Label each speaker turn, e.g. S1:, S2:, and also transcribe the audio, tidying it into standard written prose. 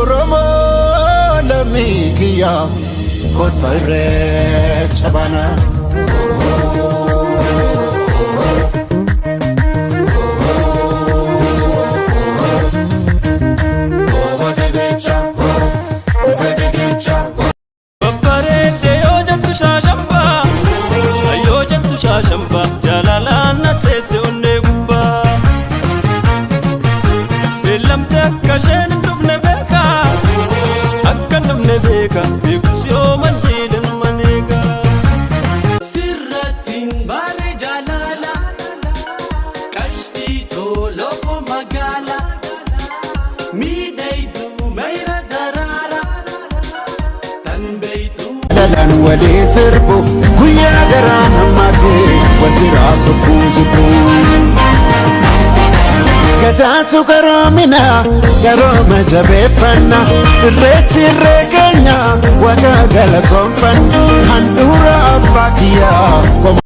S1: Oromoo lammii kiyya, kottaa irreecha baana.
S2: Babbareedde yoo jettu shaashambaa, yoo jettu shaashambaa, jaalalaan na teesse onnee gubbaa. Beellamte akka isheen hin dhufne beeka, akka hin dhufne beeka, beekus yoo manjiidhan maneega.
S3: Sirrattiin baane jaalala qashtii tooloo magaala miidhagduu mayra daraara tan beeytuu.
S1: Lalaan walii sirbu, guyyaa garaa hammaatee wal biraa sokkuu jibbu. Gadaatu garoomina, garooma jabeeffanna, irreechi irree keenya, waaqa galatoonfanna, handhuura abbaa kiyyaa.